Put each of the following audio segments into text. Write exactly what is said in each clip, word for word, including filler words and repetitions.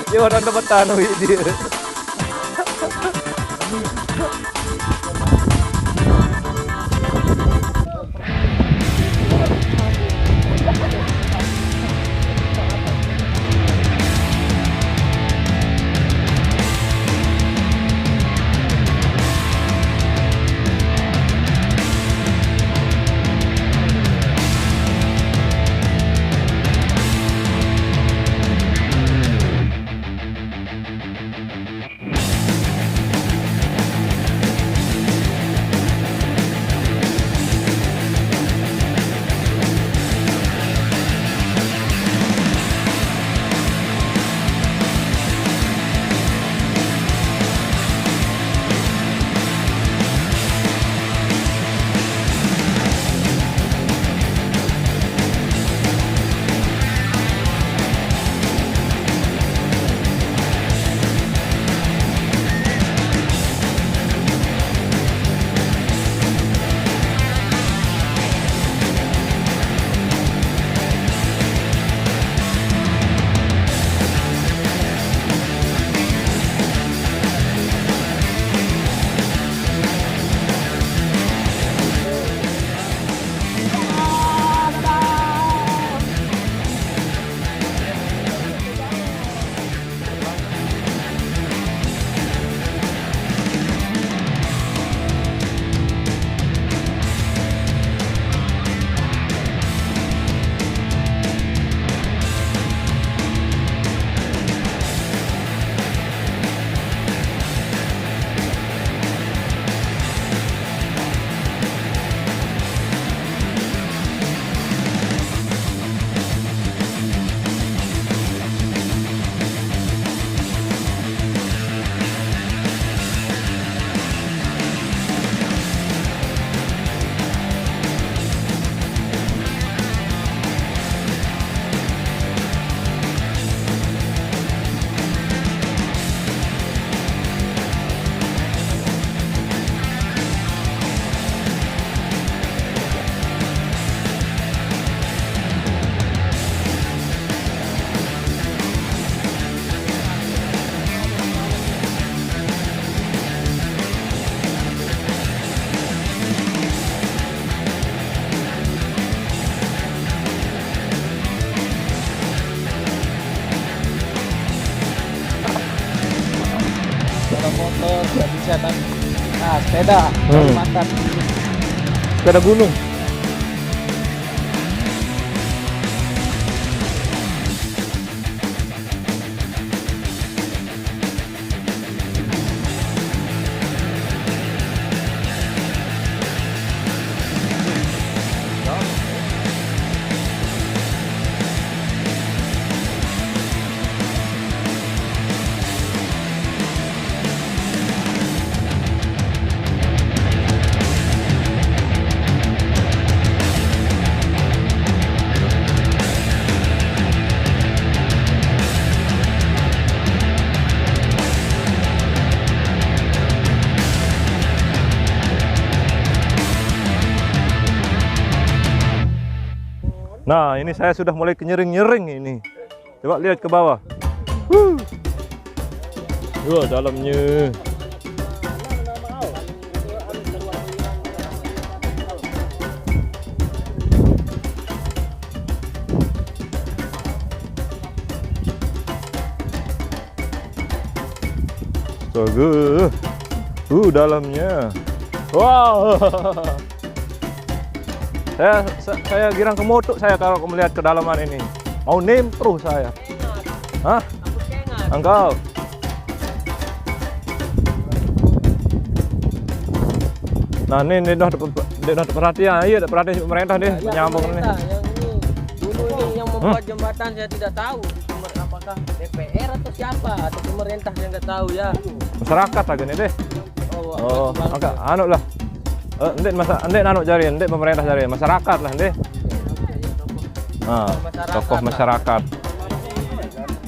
Dia orang dah bertahan duit dia. Sepeda motor nggak bisa, tapi, nah, sepeda. Hmm. Makan. Sepeda gunung. Nah, ini saya sudah mulai kenyering-nyering ini. Coba lihat ke bawah. Wuh. Wah, dalamnya. Astaga. Uh, dalamnya. Wow. Saya, sa-, saya girang kemotok saya kalau melihat kedalaman ini. Mau nimproh saya. Hah? Engkau. Nah, ini, ini dah, dia dah perhatian. Iya, dah perhatian pemerintah deh, ya, nyambung pemerintah nih. Yang ini, dulu ini yang membuat jembatan, saya tidak tahu. Pemer-, apakah D P R atau siapa? Atau pemerintah, saya nggak tahu ya. Masyarakat lagi nih deh. Oh, oh, agak anu lah. Eh, ndeq masa-, ndeq anu jari, ndeq pemerintah jari, masyarakat lah, ndeq. Nah, tokoh masyarakat.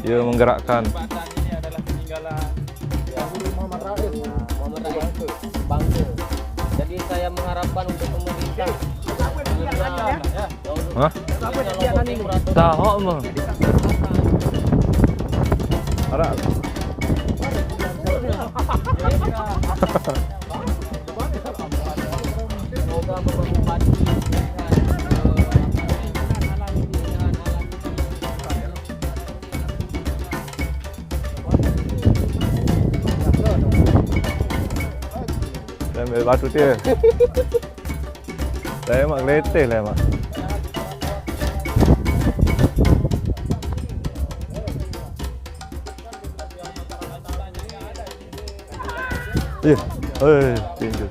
Dia menggerakkan. Jembatan ini adalah peninggalan Muhammad Rais. Muhammad Rais. Bangke. Jadi saya mengharapkan untuk pemerintah. Hah? Tahu mah. Ora. Ambil batu dia. Saya mak geletih lah, mak. Iya. Eh, tinju.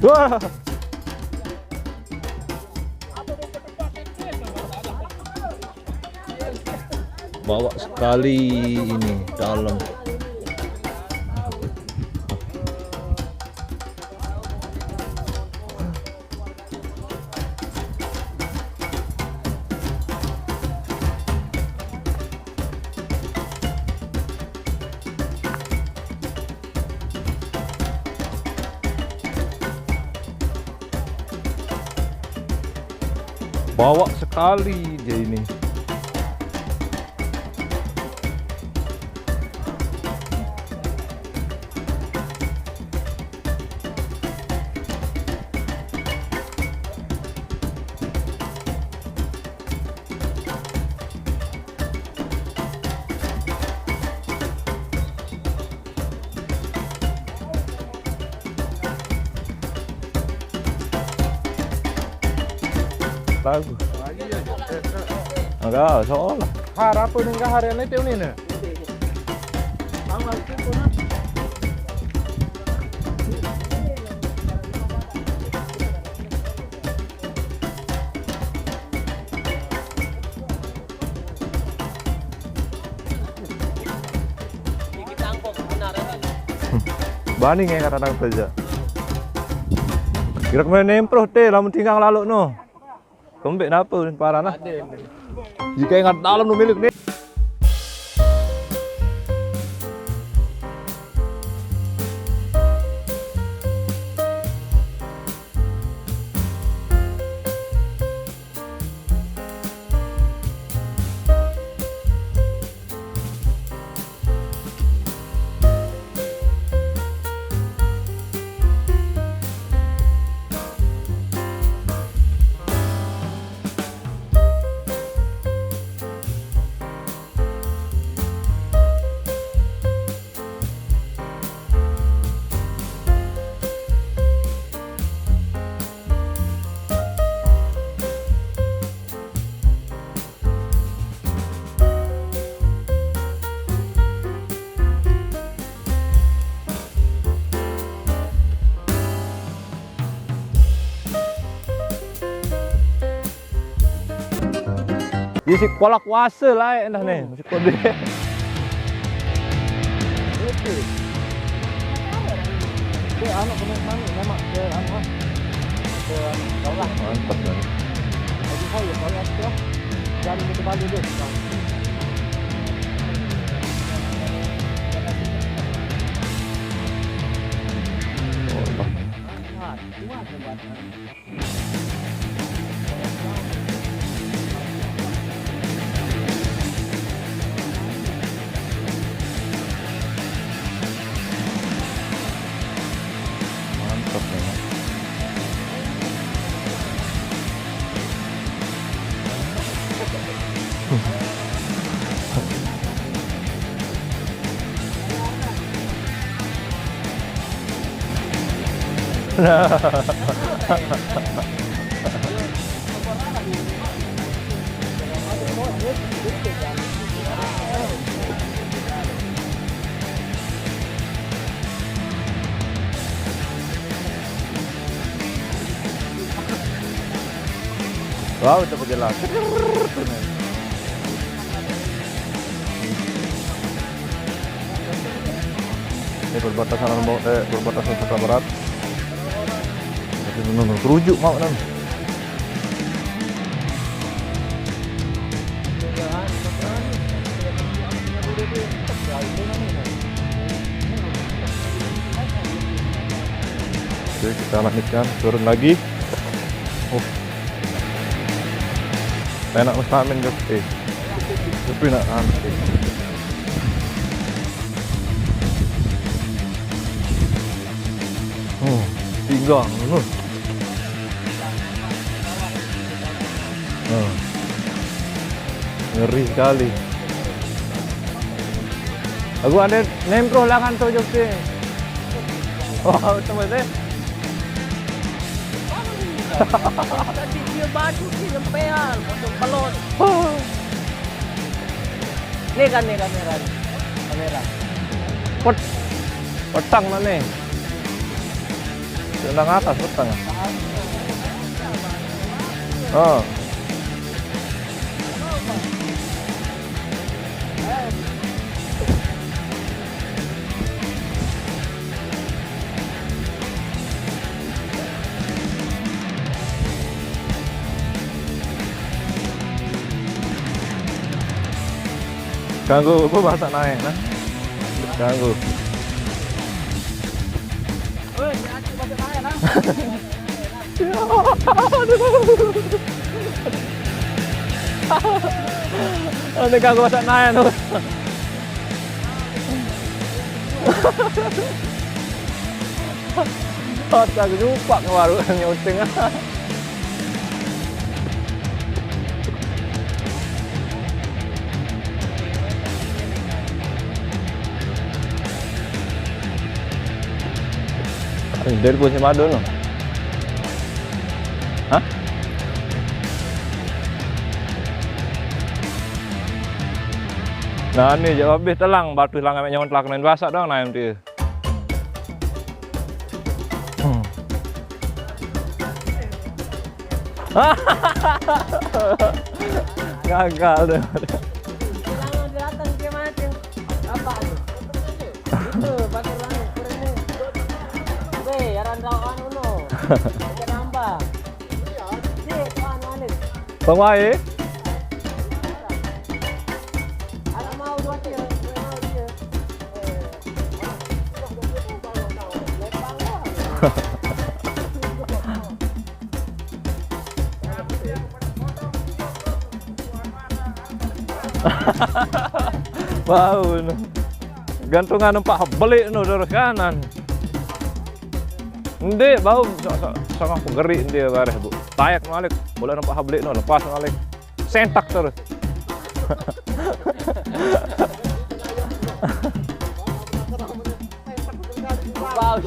Wah. Bawa sekali ini dalam. Bawa sekali dia ini. Lagu. Enggak, soalnya. Harap pun enggak hari ini tuh ini nih. Bani nggak kata nang kerja. Kira kemarin nemproh teh, lamun tinggal lalu no. Kembek napa parah nah? Jika ingat dalam no milik nih. Isi pola kuasa lah endah nih, musik kode. Oke. Oke, anu kena mana nama ke anu ah. Ke anu, kau lah. Mantap kan. Lagi saya kalau aku lah. Jangan gitu balik deh. Oh, Allah. Kuat, kuat, kuat. Mantap memang. Wow, itu pejalan. Ini perbatasan Lombok, eh, perbatasan Sumatera Barat. Tapi benar-benar kerujuk mau nan. Oke, kita lanjutkan turun lagi. Oh. Enak mesti main, Jok. Eh. Tapi nak kan. Hmm, pinggang. Hmm. Hmm. Ngeri sekali. Aku ada nemproh lah kan tu, Jok. Wah, teman saya. Tadi dia baju dia lempean, masuk pelot. Ni kan, ni kamera ni. Kamera. Pet-, petang lah ni. Tendang atas petang. Oh. Ganggu apa bahasa naik, nah? Ganggu. Woi, dia acik bahasa naik, nah. Ini ganggu bahasa naik, tuh. Otak lupa ke warung nyuting. Dari pun si Madon, no. Hah? Nah, ni je habis telang, batu telang, ambil nyawa telang, main basah dong, nah, M T. Hmm. Gagal deh. Jangan datang dia mati. Apa tu? Itu, pakai orang, kurang ni. Weh, orang rawat anu, no. Kita nambah. Cik, tuan, anu. Bang Wai. Anak mau dua dia, dua mau dia. Bau no. Gantungan empat belik no terus kanan. Ndik bau, sok, sok, sok aku gerik ndik bareh, Bu. Tayak malik, boleh nampak hablik no, lepas malik. Sentak terus. Bau.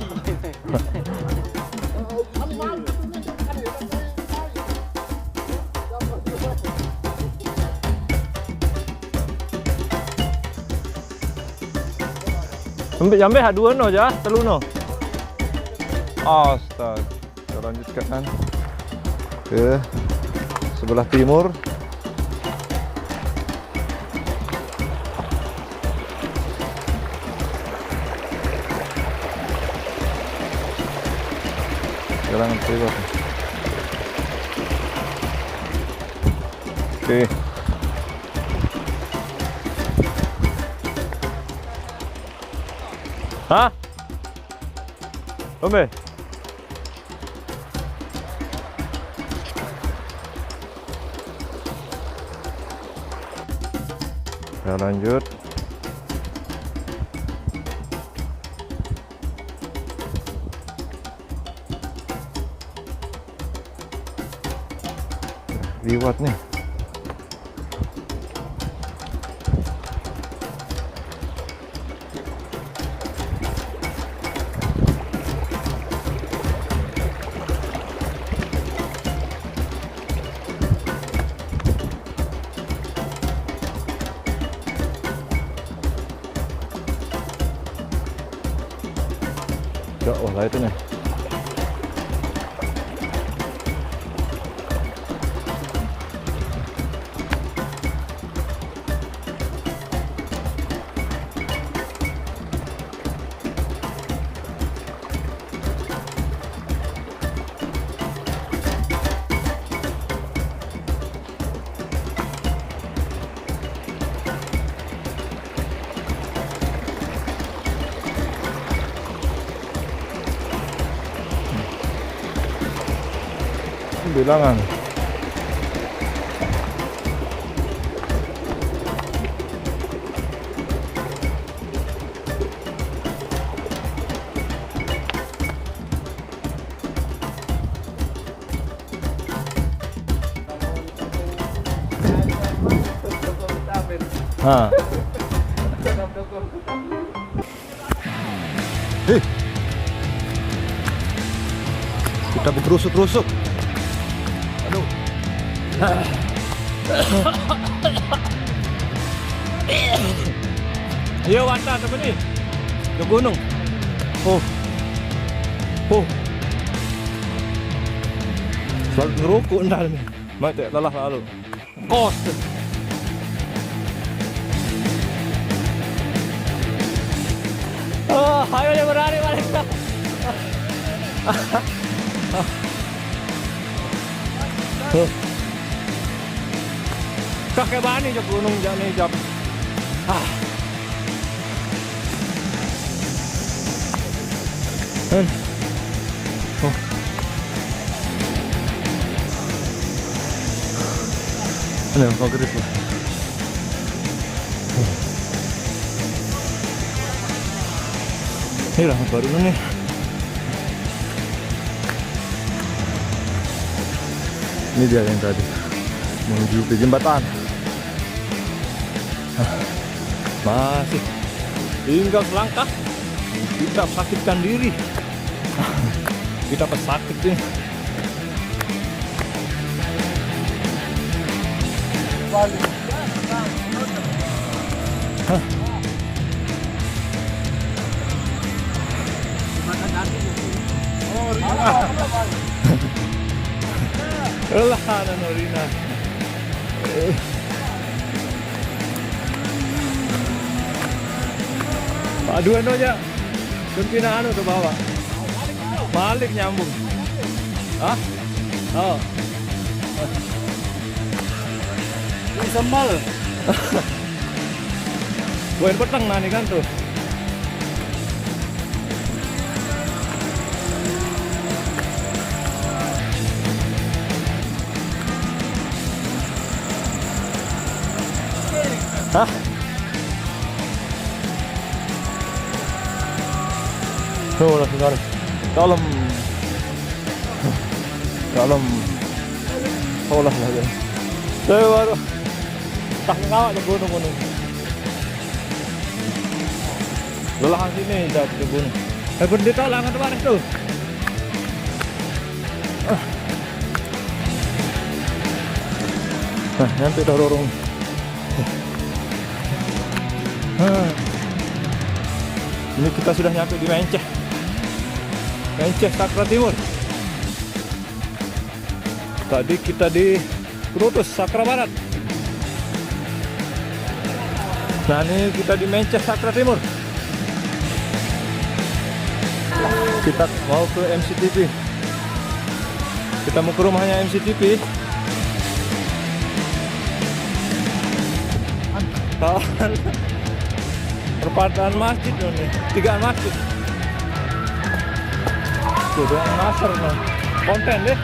Ambil, ambil ha dua no je, telu no. Astaga. Kita lanjutkan ke sebelah timur. Jalan lewat. Oke. Hah? Ombe? Kita lanjut. Liwat nih. Ya Allah, itu nih. Bilangan. Ha. Hei. Kita berkerusuk-kerusuk. Aduh. Iya, Wanta, apa nih? Ke gunung. Oh. Oh. Selalu ngerokok ntar nih. Mati lelah lalu. Kos. Oh, ayo dia berlari balik. Kakek bani jok gunung jani jok. Ah. Hmm. Oh. Ini mau kerip lah. Ini lah baru nih. Ini dia yang tadi menuju ke jembatan. Masih tinggal selangkah. Kita sakitkan diri. Kita pesakit ini. Hah. Lah, anu, Norina. Aduh, anu aja. Kuntina anu tuh bawa. Balik nyambung. Hah? Oh. Ini sambal. Buin peteng nah nih kan tuh. Hah? Tuh, lah, sekarang. Kalem. Kalem. Oh, lah, lah, ya. Saya baru. Tah ngawak ke gunung-gunung. Lelahan sini, dah, ke gunung. Eh, berhenti tahu lah, nggak ada tuh. Ah. Nah, nyampe dah rorong. Ah. Ini kita sudah nyampe di Menceh. Menceh, Sakra Timur. Tadi kita di Kurutus, Sakra Barat. Nah, ini kita di Menceh, Sakra Timur. Kita mau ke M C T P. Kita mau ke rumahnya M C T P. Kawan. Perempatan masjid loh nih. Tigaan masjid. Tuh, dia ngasar nih. Konten deh.